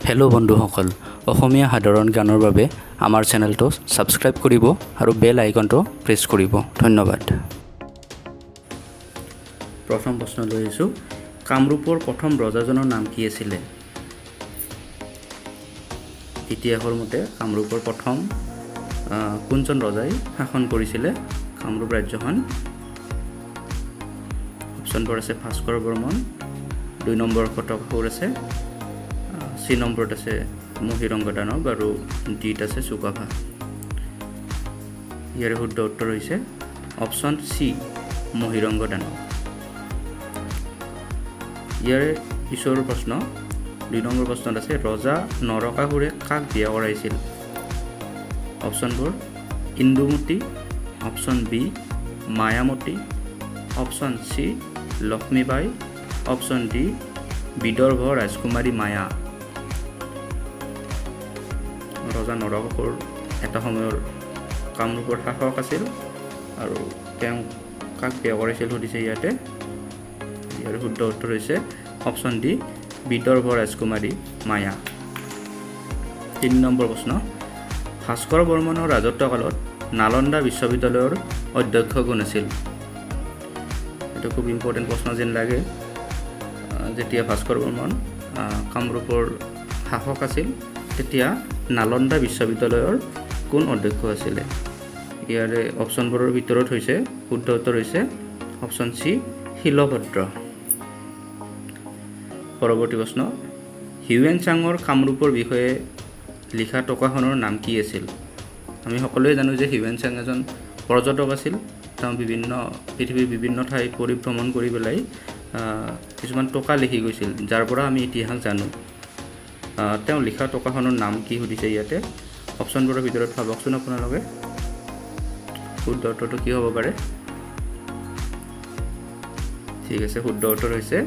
Hello' বন্ধুসকল, অসমীয়া সাধাৰণ জ্ঞানৰ বাবে আমাৰ চেনেলটো ছাবস্ক্ৰাইব কৰিব আৰু বেল আইকনটো প্ৰেছ কৰিব। ধন্যবাদ। প্ৰথম প্ৰশ্ন লৈ আহিছোঁ। কামৰূপৰ প্ৰথম ৰজাজনৰ নাম কি আছিলে? ইতিহাসৰ মতে কামৰূপৰ প্ৰথম কোনজন ৰজাই শাসন কৰিছিলে কামৰূপ ৰাজ্যখন? অপশ্যনবোৰ আছে ভাস্কৰ বৰ্মন, 2 নম্বৰ ঘটকাসুৰ আছে, চি নম্বৰত আছে মহিৰংগ দানৱ আৰু ডিত আছে চুকাফা। ইয়াৰে শুদ্ধ উত্তৰ হৈছে অপশ্যন চি, মহিৰংগ দানৱ। ইয়াৰে পিছৰ প্ৰশ্ন, 2 নম্বৰ প্ৰশ্নত আছে, ৰজা নৰকাসুৰে কাক বিয়া কৰাইছিল? অপশ্যনবোৰ Indumati, option B Mayamati, option C Lakshmibai, option D Vidarbha ৰাজকুমাৰী মায়া। ৰজা নৰকাসুৰ এটা সময়ৰ কামৰূপৰ শাসক আছিল আৰু তেওঁ কাক বিয়া কৰাইছিল সুধিছে ইয়াতে। ইয়াৰ শুদ্ধ উত্তৰ হৈছে অপশ্যন ডি, বিদৰ্ভ ৰাজকুমাৰী মায়া। 3 নম্বৰ প্ৰশ্ন, ভাস্কৰ বৰ্মনৰ ৰাজত্বকালত নালন্দা বিশ্ববিদ্যালয়ৰ অধ্যক্ষ কোন আছিল? এইটো খুব ইম্পৰ্টেণ্ট প্ৰশ্ন যেন লাগে। যেতিয়া ভাস্কৰ বৰ্মন কামৰূপৰ শাসক আছিল, তেতিয়া নালন্দা বিশ্ববিদ্যালয়ৰ কোন অধ্যক্ষ আছিলে? ইয়াৰে অপশ্যনবোৰৰ ভিতৰত হৈছে, শুদ্ধ উত্তৰ হৈছে অপশ্যন চি, শিলভদ্ৰ। পৰৱৰ্তী প্ৰশ্ন, হিউৱেন চাঙৰ কামৰূপৰ বিষয়ে লিখা টোকাখনৰ নাম কি আছিল? আমি সকলোৱে জানো যে হিউৱেন চাং এজন পৰ্যটক আছিল। তেওঁ বিভিন্ন পৃথিৱীৰ বিভিন্ন ঠাই পৰিভ্ৰমণ কৰি পেলাই কিছুমান টোকা লিখি গৈছিল, যাৰ পৰা আমি ইতিহাস জানো। তেওঁ লিখা টোকাখনৰ নাম কি সুধিছে ইয়াতে। অপশ্যনবোৰৰ ভিতৰত ভাবকচোন আপোনালোকে, শুদ্ধ উত্তৰটো কি হ'ব পাৰে? ঠিক আছে, শুদ্ধ উত্তৰ হৈছে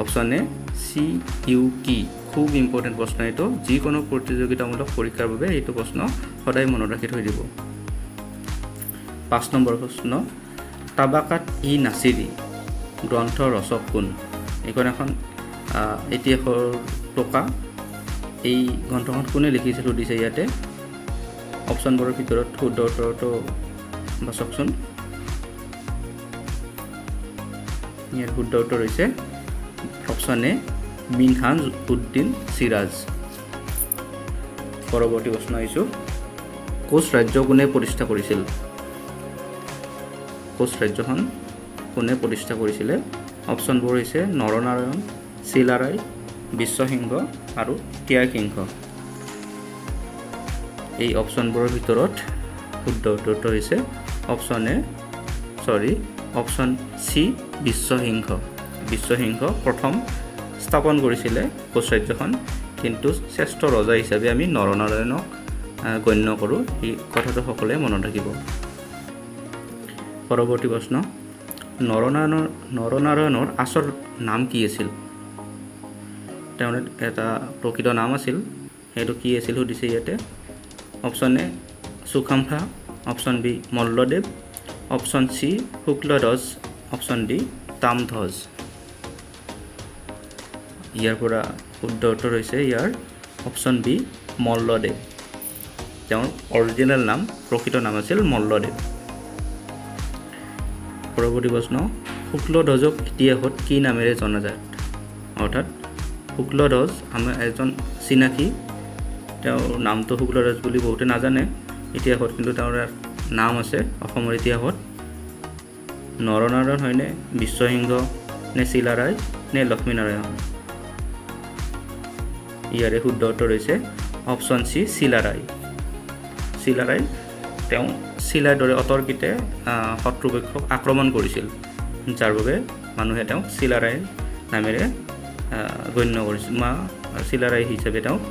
অপশ্যন এ, চি ইউ কি। খুব ইম্পৰ্টেণ্ট প্ৰশ্ন এইটো। যিকোনো প্ৰতিযোগিতামূলক পৰীক্ষাৰ বাবে এইটো প্ৰশ্ন সদায় মনত ৰাখি থৈ দিব। 5 নম্বৰ প্ৰশ্ন, তাবাকাত ই নাছিৰি গ্ৰন্থৰ ৰচক কোন? এইখন এখন ইতিহাসৰ টোকা। এই গ্ৰন্থখন কোনে লিখিছিল সুধিছে ইয়াতে। অপশ্যনবোৰৰ ভিতৰত শুদ্ধ উত্তৰটো বাছকচোন। ইয়াৰ শুদ্ধ উত্তৰ হৈছে অপশ্যন এ, মিনহাজ উদ্দিন চিৰাজ। পৰৱৰ্তী প্ৰশ্ন আহিছোঁ, কোচ ৰাজ্য কোনে প্ৰতিষ্ঠা কৰিছিল? কোচ ৰাজ্যখন কোনে প্ৰতিষ্ঠা কৰিছিলে? অপশ্যনবোৰ হৈছে নৰনাৰায়ণ, চিলাৰায়, বিশ্বসিংহ আৰু ত্যাগসিংহ। এই অপশ্যনবোৰৰ ভিতৰত শুদ্ধ উত্তৰটো হৈছে অপশ্যন এ, চৰি, অপশ্যন চি, বিশ্বসিংহ। বিশ্বসিংহ প্ৰথম স্থাপন কৰিছিলে কোচ ৰাজ্যখন, কিন্তু শ্ৰেষ্ঠ ৰজা হিচাপে আমি নৰনাৰায়ণক গণ্য কৰোঁ। এই কথাটো সকলোৱে মনত ৰাখিব। পৰৱৰ্তী প্ৰশ্ন, নৰনাৰায়ণৰ আচল নাম কি আছিল? তেওঁৰ এটা প্ৰকৃত নাম আছিল, সেইটো কি আছিল সুধিছে ইয়াতে। Option A Sukhampha, option B Malladev, option C Shukladhwaj, option D Tamdhwaj. ইয়াৰ পৰা শুদ্ধ উত্তৰ হৈছে ইয়াৰ অপশ্যন বি, মল্লদেৱ। তেওঁৰ অৰিজিনেল নাম, প্ৰকৃত নাম আছিল মল্লদেৱ। পৰৱৰ্তী প্ৰশ্ন, শুক্লধ্বজক ইতিহাসত কি নামেৰে জনাজাত? অৰ্থাৎ শুক্লধ্বজ আমাৰ এজন চিনাকি, তেওঁৰ নামটো শুক্লধ্বজ বুলি বহুতে নাজানে ইতিহাসত, কিন্তু তেওঁৰ নাম আছে অসমৰ ইতিহাসত। নৰনাৰায়ণ হয়নে, বিশ্বসিংহ নে, চিলাৰায় নে লক্ষ্মীনাৰায়ণ? ইয়াৰে শুদ্ধ উত্তৰ হৈছে অপশ্যন চি, চিলাৰায়। চিলাৰায়, তেওঁ চিলাৰ দৰে অতৰ্কিতে শত্ৰুপক্ষক আক্ৰমণ কৰিছিল, যাৰ বাবে মানুহে তেওঁক চিলাৰায় নামেৰে গণ্য কৰিছিল বা চিলাৰায় হিচাপে তেওঁক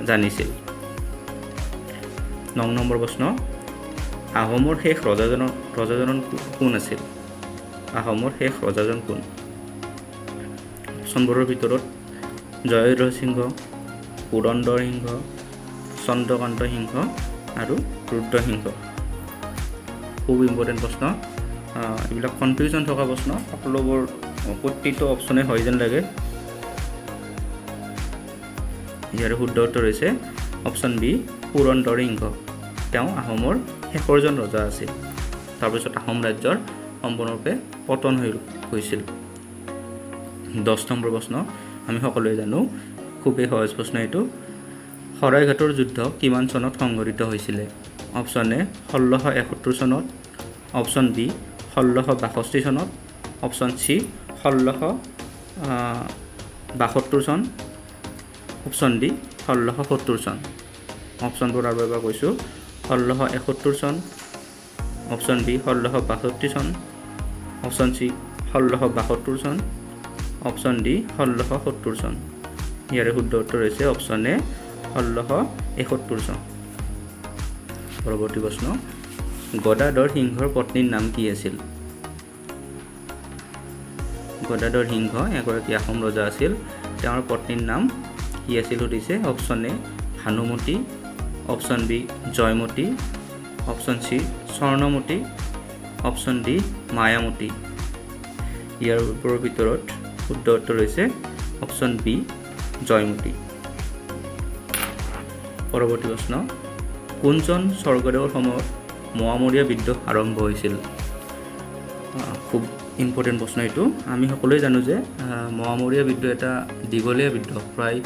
জানিছিল। 9 নম্বৰ প্ৰশ্ন, আহোমৰ শেষ ৰজাজনৰ কোন আছিল? আহোমৰ শেষ ৰজাজন কোন? অপশ্যনবোৰৰ ভিতৰত জয়ধ্বজ সিংহ, পুৰন্দৰ সিংহ, চন্দ্ৰকান্ত সিংহ আৰু ৰুদ্ৰসিংহ। খুব ইম্পৰ্টেণ্ট প্ৰশ্ন। এইবিলাক কনফিউজন থকা প্ৰশ্ন। সকলোবোৰ, প্ৰতিটো অপশ্যনে হয় যেন লাগে। ইয়াৰ শুদ্ধ উত্তৰ হৈছে অপশ্যন বি পুৰন্দৰ সিংহ। তেওঁ আহোমৰ শেষৰজন ৰজা আছিল। তাৰপিছত আহোম ৰাজ্যৰ সম্পূৰ্ণৰূপে পতন হৈ গৈছিল। 10 নম্বৰ প্ৰশ্ন, আমি সকলোৱে জানো, খুবেই সহজ প্ৰশ্ন এইটো। শৰাইঘাটৰ যুদ্ধ কিমান চনত সংঘটিত হৈছিলে? অপশ্যন এ 1671 চনত, অপশ্যন বি 1662 চনত, অপশ্যন চি 1672 চন, অপশ্যন ডি 1670 চন। অপশ্যনবোৰ আৰু এবাৰ কৈছোঁ, 1671 চন, অপশ্যন বি 1662 চন, অপশ্যন চি 1672 চন, অপশ্যন ডি 1670 চন। ইয়াৰে শুদ্ধ উত্তৰ হৈছে অপশ্যন এ 1671 চন। পৰৱৰ্তী প্ৰশ্ন, গদাধৰ সিংহৰ পত্নীৰ নাম কি আছিল? গদাধৰ সিংহ এগৰাকী আহোম ৰজা আছিল, তেওঁৰ পত্নীৰ নাম কি আছিল সুধিছে। Option A Bhanumati, option B Joymoti, option C Swarnamati, option D Mayamati. ইয়াৰ ওপৰৰ ভিতৰত শুদ্ধ উত্তৰ হৈছে অপশ্যন বি জয়মতী। পৰৱৰ্তী প্ৰশ্ন, কোনজন স্বৰ্গদেৱৰ সময়ত মোৱামৰীয়া বিদ্ৰোহ আৰম্ভ হৈছিল? খুব ইম্পৰ্টেণ্ট প্ৰশ্ন এইটো। আমি সকলোৱে জানো যে মোৱামৰীয়া বিদ্ৰোহ এটা দীঘলীয়া বিদ্ৰোহ, প্ৰায়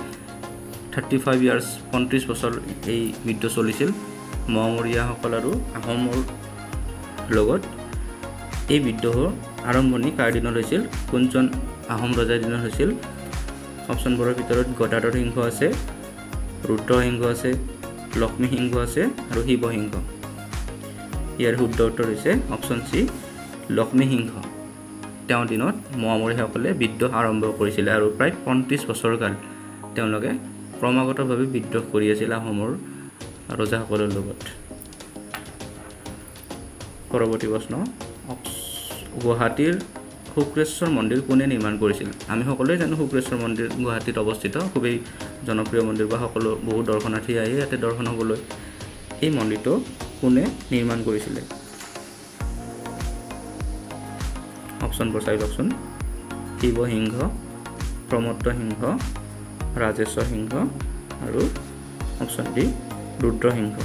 35 ইয়াৰ্ছ, 35 বছৰ এই বিদ্ৰোহ চলিছিল মোৱামৰীয়াসকল আৰু আহোমৰ লগত। এই বিদ্ৰোহৰ আৰম্ভণি কাৰ দিনত হৈছিল, কোনজন আহোম ৰজাৰ দিনত হৈছিল? অপশ্যনবোৰৰ ভিতৰত গদাধৰ সিংহ আছে, ৰুদ্ৰসিংহ আছে, লক্ষ্মী সিংহ আছে আৰু শিৱসিংহ। ইয়াৰ শুদ্ধ উত্তৰ হৈছে অপশ্যন চি লক্ষ্মী সিংহ। তেওঁৰ দিনত মোৱামৰীয়াসকলে বিদ্ৰোহ আৰম্ভ কৰিছিলে আৰু প্ৰায় 35 বছৰ কাল তেওঁলোকে ক্ৰমাগতভাৱে বিদ্ৰোহ কৰি আছিল আহোমৰ ৰজাসকলৰ লগত। পৰৱৰ্তী প্ৰশ্ন, গুৱাহাটীৰ শুক্ৰেশ্বৰ মন্দিৰ কোনে নিৰ্মাণ কৰিছিল? আমি সকলোৱে জানো শুক্ৰেশ্বৰ মন্দিৰ গুৱাহাটীত অৱস্থিত, খুবেই জনপ্ৰিয় মন্দিৰ বা সকলো বহু দৰ্শনাৰ্থী আহে ইয়াতে দৰ্শন হ'বলৈ। এই মন্দিৰটো কোনে নিৰ্মাণ কৰিছিলে? অপশ্যনবোৰ চাই লওকচোন, শিৱসিংহ, প্ৰমত্ত সিংহ, ৰাজেশ্বৰ সিংহ আৰু অপশ্যন ডি ৰুদ্ৰসিংহ।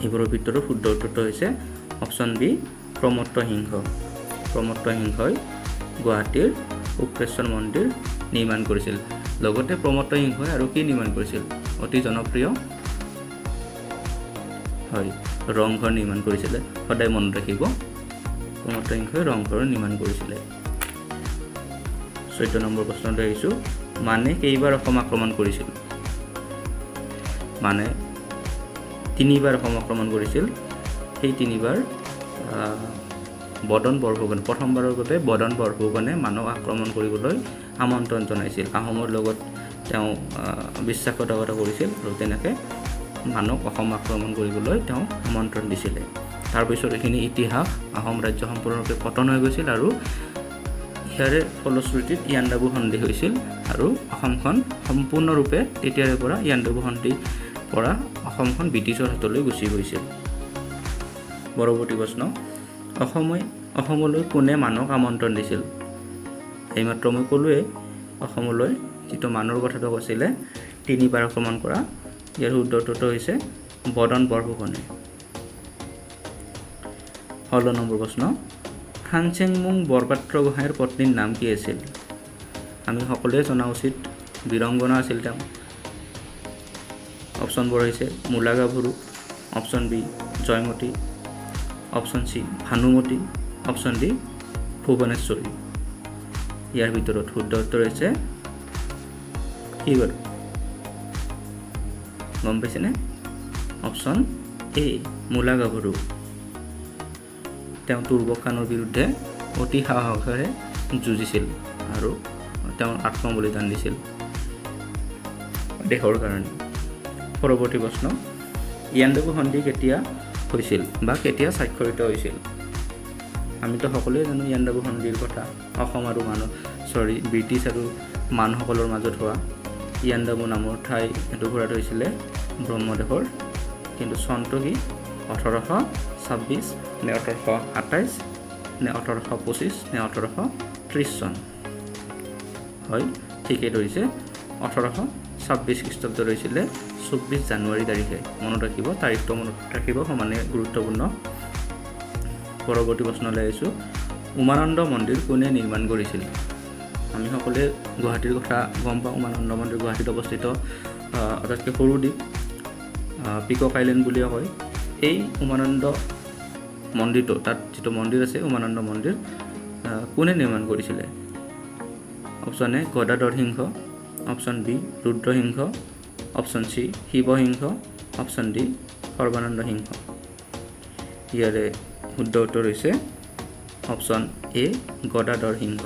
এইবোৰৰ ভিতৰত শুদ্ধ উত্তৰটো হৈছে অপশ্যন বি প্ৰমত্ত সিংহ। প্ৰমত্ত সিংহই গুৱাহাটীৰ শুক্ৰেশ্বৰ মন্দিৰ নিৰ্মাণ কৰিছিল। লগতে প্ৰমত্ত সিংহই আৰু কি নিৰ্মাণ কৰিছিল? অতি জনপ্ৰিয় হয় ৰংঘৰ নিৰ্মাণ কৰিছিলে। সদায় মনত ৰাখিব, প্ৰমত্ত সিংহই ৰংঘৰ নিৰ্মাণ কৰিছিলে। 14 নম্বৰ প্ৰশ্নলৈ আহিছোঁ, মানে কেইবাৰ অসম আক্ৰমণ কৰিছিল? মানে তিনিবাৰ অসম আক্ৰমণ কৰিছিল। সেই তিনিবাৰ বদন বৰফুকন, প্ৰথমবাৰৰ বাবে বদন বৰফুকনে মানক আক্ৰমণ কৰিবলৈ আমন্ত্ৰণ জনাইছিল। আহোমৰ লগত তেওঁ বিশ্বাসঘাতকতা কৰিছিল আৰু তেনেকৈ মানক অসম আক্ৰমণ কৰিবলৈ তেওঁ আমন্ত্ৰণ দিছিলে। তাৰপিছত এইখিনি ইতিহাস, আহোম ৰাজ্য সম্পূৰ্ণৰূপে পতন হৈ গৈছিল আৰু ইয়াৰে ফলশ্ৰুতিত ইয়াণ্ডাবু সন্ধি হৈছিল আৰু অসমখন সম্পূৰ্ণৰূপে তেতিয়াৰে পৰা ইয়াণ্ডাবু সন্ধিৰ পৰা অসমখন ব্ৰিটিছৰ হাতলৈ গুচি গৈছিল। পৰৱৰ্তী প্ৰশ্ন, অসমলৈ কোনে মানক আমন্ত্ৰণ দিছিল? এইমাত্ৰ মই ক'লোৱেই, অসমলৈ যিটো মানৰ কথাটো কৈছিলে তিনিবাৰ আক্ৰমণ কৰা, ইয়াৰ শুদ্ধ উত্তৰটো হৈছে বদন বৰফুকনে। 16 নম্বৰ প্ৰশ্ন, খানচেংমুং বৰপাত্ৰ গোহাঁইৰ পত্নীৰ নাম কি আছিল? আমি সকলোৱে জনা উচিত, বীৰংগনা আছিল তেওঁ। অপশ্যনবোৰ হৈছে Mula Gabharu, option B Joymoti, option C Bhanumati, option D Bhuvaneswari. ইয়াৰ ভিতৰত শুদ্ধ উত্তৰ হৈছে কি বাৰু গম পাইছেনে? অপশ্যন এ মূলা গাভৰু। তেওঁ তুৰ্বকানৰ বিৰুদ্ধে অতি সাহসেৰে যুঁজিছিল আৰু তেওঁৰ আত্মবলিদান দিছিল দেশৰ কাৰণে। পৰৱৰ্তী প্ৰশ্ন, ইয়াণ্ডাবু সন্ধি কেতিয়া হৈছিল বা কেতিয়া স্বাক্ষৰিত হৈছিল? আমিতো সকলোৱে জানো ইয়াণ্ডাবু সন্ধিৰ কথা, অসম আৰু মানুহ চৰি ব্ৰিটিছ আৰু মানসকলৰ মাজত হোৱা ইয়াণ্ডাবু নামৰ ঠাই এটুকুৰাত হৈছিলে ব্ৰহ্মদেশৰ। কিন্তু চনটো কি? 1826 নে 1827 নে 1825 নে 1830 চন? হয়, ঠিকেই ধৰিছে, 1826 খ্ৰীষ্টাব্দত হৈছিলে 24 জানুৱাৰী তাৰিখে। মনত ৰাখিব, তাৰিখটো মনত ৰাখিব, সমানে গুৰুত্বপূৰ্ণ। পৰৱৰ্তী প্ৰশ্নলৈ আহিছোঁ। উমানন্দ মন্দিৰ কোনে নিৰ্মাণ কৰিছিল? আমি সকলোৱে গুৱাহাটীৰ কথা গম পাওঁ। উমানন্দ মন্দিৰ গুৱাহাটীত অৱস্থিত আটাইতকৈ সৰু দ্বীপ, পিকক আইলেণ্ড বুলিও কয়। এই উমানন্দ মন্দিৰটো, তাত যিটো মন্দিৰ আছে উমানন্দ মন্দিৰ, কোনে নিৰ্মাণ কৰিছিলে? Option A Gadadhar Singha, option B Rudrasingha, option C Shivsingha, option D Sarbananda Singha. ইয়াৰে শুদ্ধ উত্তৰ হৈছে অপশ্যন এ গদাধৰ সিংহ।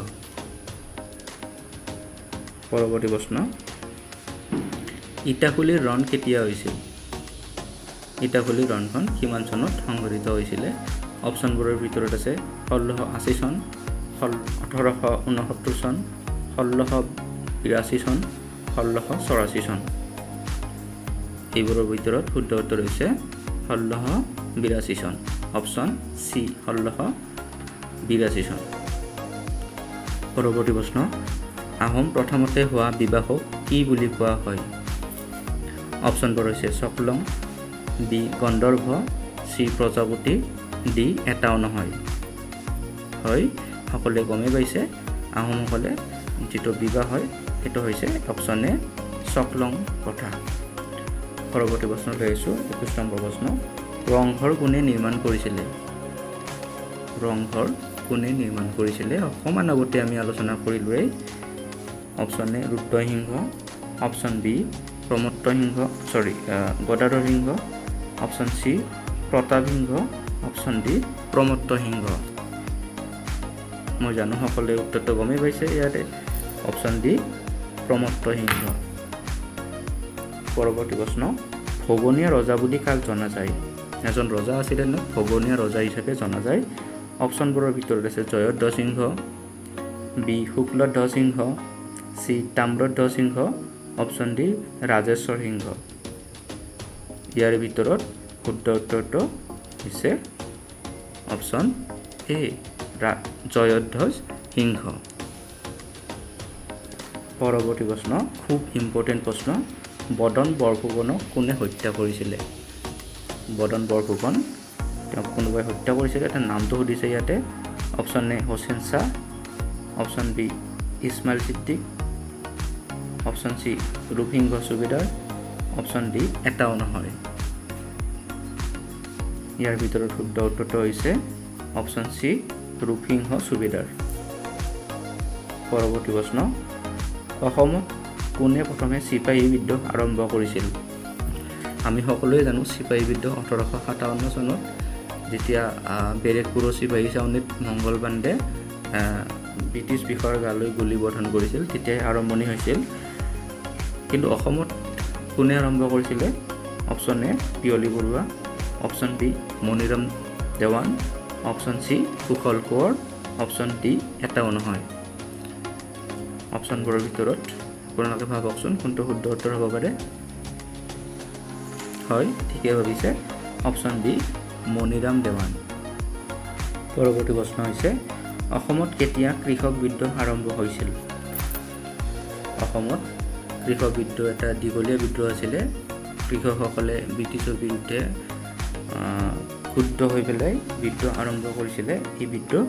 পৰৱৰ্তী প্ৰশ্ন, ইটাখুলিৰ ৰণ কেতিয়া হৈছিল? ইটাখুলিৰ ৰণখন কিমান চনত সংঘটিত হৈছিলে? অপশ্যনবোৰৰ ভিতৰত আছে 1680 চন, 1869 চন, 1682 চন, 1684 চন। এইবোৰৰ ভিতৰত শুদ্ধ উত্তৰ হৈছে 1682 চন, অপশ্যন চি 1682 চন। পৰৱৰ্তী প্ৰশ্ন, আহোম প্ৰথমতে হোৱা বিবাহক কি বুলি কোৱা হয়? অপশ্যনবোৰ হৈছে চকলং, বি গন্ধৰ্ব, চি প্ৰজাপতি, ডি এটাও নহয়। হয়, সকলোৱে গমেই পাইছে, আহোমসকলে যিটো বিবাহ হয় সেইটো হৈছে অপশ্যন এ চকলং প্ৰথা। পৰৱৰ্তী প্ৰশ্ন লৈ আহিছোঁ, 21 নম্বৰ প্ৰশ্ন, ৰংঘৰ কোনে নিৰ্মাণ কৰিছিলে? ৰংঘৰ কোনে নিৰ্মাণ কৰিছিলে? অকণমান আগতে আমি আলোচনা কৰিলোৱেই। Option A Rudrasingha, option B Pramatta Singha, sorry Gadadhar Singha, option C Pratap Singha, option D Pramatta Singha. মই জানো সকলোৱে উত্তৰটো গমেই পাইছে, ইয়াতে অপশ্যন ডি প্ৰমত্ত সিংহ। পৰৱৰ্তী প্ৰশ্ন, ভগনীয়া ৰজা বুলি কাক জনা যায়? এজন ৰজা আছিলে ন ভগনীয়া ৰজা হিচাপে জনা যায়। অপশ্যনবোৰৰ ভিতৰত আছে Jayadhwaj Singha, B Shukladhwaj Singha, C Tamradhwaj Singha, option D Rajeswar Singha. ইয়াৰ ভিতৰত শুদ্ধ উত্তৰটো হৈছে অপশ্যন এ জয়ধ্বজ সিংহ। পৰৱৰ্তী প্ৰশ্ন, খুব ইম্পৰ্টেণ্ট প্ৰশ্ন, বদন বৰফুকনক কোনে হত্যা কৰিছিলে? বদন বৰফুকন তেওঁক কোনোবাই হত্যা কৰিছিলে, তেওঁৰ নামটো সুধিছে ইয়াতে। Option A Hussain Shah, option B Ismail Siddique, option C Rupsingha Subedar, option D এটাও নহয়। ইয়াৰ ভিতৰত শুদ্ধ উত্তৰটো হৈছে অপশ্যন চি ৰূপসিংহ চুবেদাৰ। পৰৱৰ্তী প্ৰশ্ন, অসমত কোনে প্ৰথমে চিপাহী বিদ্ৰোহ আৰম্ভ কৰিছিল? আমি সকলোৱে জানো চিপাহী বিদ্ৰোহ 1857 চনত যেতিয়া বেৰেকপুৰৰ চিপাহী চাউনীত মংগল পাণ্ডে ব্ৰিটিছ বিষয়াৰ গালৈ গুলীবৰ্ষণ কৰিছিল তেতিয়াই আৰম্ভণি হৈছিল। কিন্তু অসমত কোনে আৰম্ভ কৰিছিলে? Option A Piyali Barua, option B Maniram Dewan, option C Kushal Konwar, option D এটাও নহয়। অপশ্যনবোৰৰ ভিতৰত আপোনালোকে ভাবকচোন কোনটো শুদ্ধ উত্তৰ হ'ব পাৰে। হয়, ঠিকেই ভাবিছে, অপশ্যন বি মণিৰাম দেৱান। পৰৱৰ্তী প্ৰশ্ন হৈছে অসমত কেতিয়া কৃষক বিদ্ৰোহ আৰম্ভ হৈছিল? অসমত কৃষক বিদ্ৰোহ এটা দীঘলীয়া বিদ্ৰোহ আছিলে। কৃষকসকলে ব্ৰিটিছৰ বিৰুদ্ধে ক্ষুব্ধ হৈ পেলাই বিদ্ৰোহ আৰম্ভ কৰিছিলে। এই বিদ্ৰোহ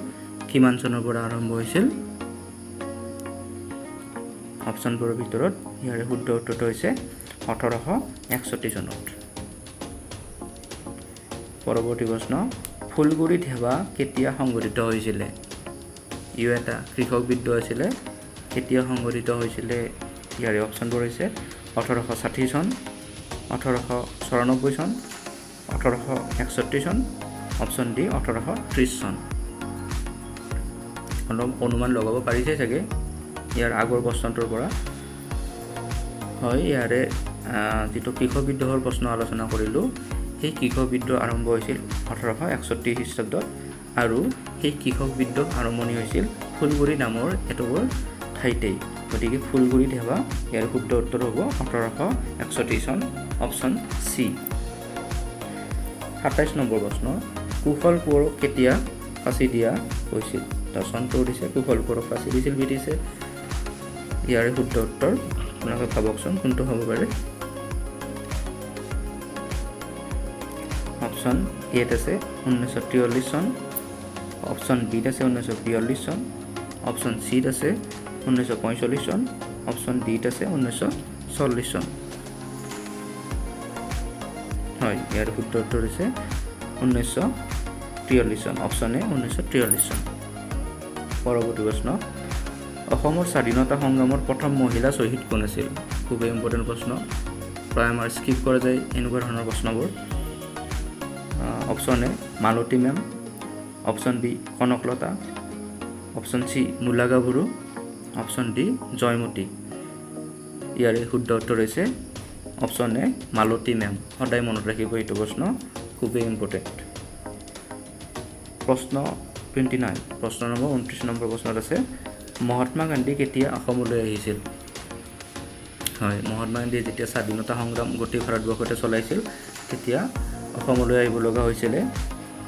কিমান চনৰ পৰা আৰম্ভ হৈছিল? অপশ্যনবোৰৰ ভিতৰত ইয়াৰে শুদ্ধ উত্তৰটো হৈছে 1861 চনত। পৰৱৰ্তী প্ৰশ্ন, ফুলগুৰি ধেৱা কেতিয়া সংঘটিত হৈছিলে? ইও এটা কৃষক বিদ্ৰোহ আছিলে। কেতিয়া সংঘটিত হৈছিলে? ইয়াৰে অপশ্যনবোৰ হৈছে 1860 চন, 1894 চন, 1861 চন, অপশ্যন ডি 1830 চন। অলপ অনুমান লগাব পাৰিছে চাগে ইয়াৰ আগৰ প্ৰশ্নটোৰ পৰা। হয়, ইয়াৰে যিটো কৃষক বিদ্ৰোহৰ প্ৰশ্ন আলোচনা কৰিলোঁ, সেই কৃষক বিদ্ৰোহ আৰম্ভ হৈছিল 1861 খ্ৰীষ্টাব্দত আৰু সেই কৃষক বিদ্ৰোহ আৰম্ভণি হৈছিল ফুলগুৰি নামৰ এটুকুৰ ঠাইতেই। গতিকে ফুলগুৰি ধেৱা ইয়াৰ শুদ্ধ উত্তৰ হ'ব 1861 চন, অপশ্যন চি। 27 নম্বৰ প্ৰশ্ন, কুশল কোঁৱৰক কেতিয়া ফাঁচি দিয়া হৈছিল? তাৰ চনটো সুধিছে। কুশল কোঁৱৰক ফাঁচি দিছিল ব্ৰিটিছে। ইয়াৰে শুদ্ধ উত্তৰ আপোনালোকে ভাবকচোন কোনটো হ'ব পাৰে। অপশ্যন এত আছে 1943 চন, অপশ্যন বিত আছে 1942 চন, অপশ্যন চিত আছে 1945 চন, অপশ্যন ডিত আছে 1940 চন। হয়, ইয়াৰ শুদ্ধ উত্তৰ হৈছে 1943 চন, অপশ্যন এ 1943 চন। পৰৱৰ্তী প্ৰশ্ন, অসমৰ স্বাধীনতা সংগ্ৰামৰ প্ৰথম মহিলা শ্বহীদ কোন আছিল? খুবেই ইম্পৰ্টেণ্ট প্ৰশ্ন, প্ৰায় আমাৰ স্কিপ কৰা যায় এনেকুৱা ধৰণৰ প্ৰশ্নবোৰ। Option A Malati ma'am, option B Kanaklata, option C Mula Gabharu, option D Joymoti. ইয়াৰে শুদ্ধ উত্তৰ হৈছে অপশ্যন এ মালতী মেম। সদায় মনত ৰাখিব এইটো প্ৰশ্ন, খুবেই ইম্পৰ্টেণ্ট। প্ৰশ্ন 29, প্ৰশ্ন নম্বৰ 29 নম্বৰ প্ৰশ্নত আছে মহাত্মা গান্ধী কেতিয়া অসমলৈ আহিছিল? হয়, মহাত্মা গান্ধীয়ে যেতিয়া স্বাধীনতা সংগ্ৰাম গোটেই ভাৰতবৰ্ষতে চলাইছিল তেতিয়া অসমলৈ আহিব লগা হৈছিলে।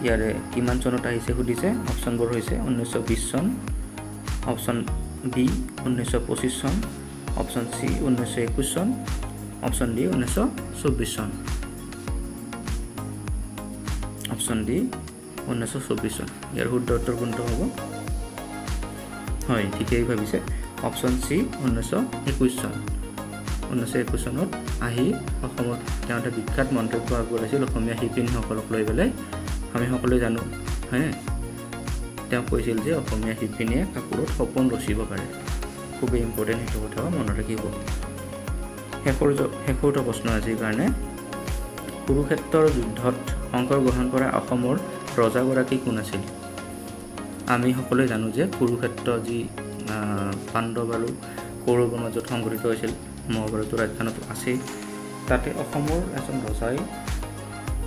ইয়াৰে কিমান চনত আহিছে সুধিছে। অপশ্যনবোৰ হৈছে 1920 চন, অপশ্যন বি 1925 চন, অপশ্যন চি 1921 চন, অপশ্যন ডি 1924 চন। অপশ্যন ডি 1924 চন। ইয়াৰ শুদ্ধ উত্তৰ কোনটো হ'ব? হয়, ঠিকেই ভাবিছে, অপশ্যন চি 1921 চন। 1921 চনত আহি অসমত তেওঁ এটা বিখ্যাত মন্তব্য আগবঢ়াইছিল অসমীয়া শিপিনীসকলক লৈ পেলাই, আমি সকলোৱে জানো, হয়নে? তেওঁ কৈছিল যে অসমীয়া শিপিনীয়ে কাপোৰত সপোন ৰচিব পাৰে। খুবেই ইম্পৰ্টেণ্ট, সেইটো কথাও মনত ৰাখিব। শেষৰটো প্ৰশ্ন আজিৰ কাৰণে, কুৰুক্ষেত্ৰৰ যুদ্ধত অংশগ্ৰহণ কৰা অসমৰ ৰজাগৰাকী কোন আছিল? আমি সকলোৱে জানো যে কুৰুক্ষেত্ৰ যি পাণ্ডৱ আৰু কৌৰৱৰ মাজত সংঘটিত হৈছিল, মহাভাৰতৰ আখ্যানত আছেই, তাতে অসমৰ এজন ৰজাই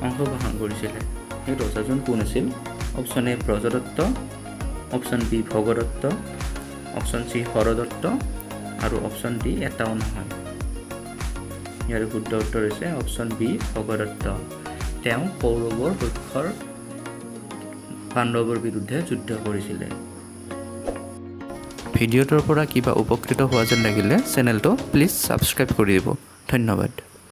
অংশগ্ৰহণ কৰিছিলে। সেই ৰজাজন কোন আছিল? Option A Brajadatta, option B Bhagadatta, option C Haradatta আৰু অপশ্যন ডি এটাও নহয়। ইয়াৰ শুদ্ধ উত্তৰ হৈছে অপশ্যন বি ভগদত্ত। তেওঁ কৌৰৱৰ পক্ষৰ পাণ্ডৱৰ বিৰুদ্ধে যুদ্ধ কৰিছিলে। ভিডিঅ'টোৰ পৰা কিবা উপকৃত হোৱা যেন লাগিলে চেনেলটো প্লিজ ছাবস্ক্ৰাইব কৰি দিব। ধন্যবাদ।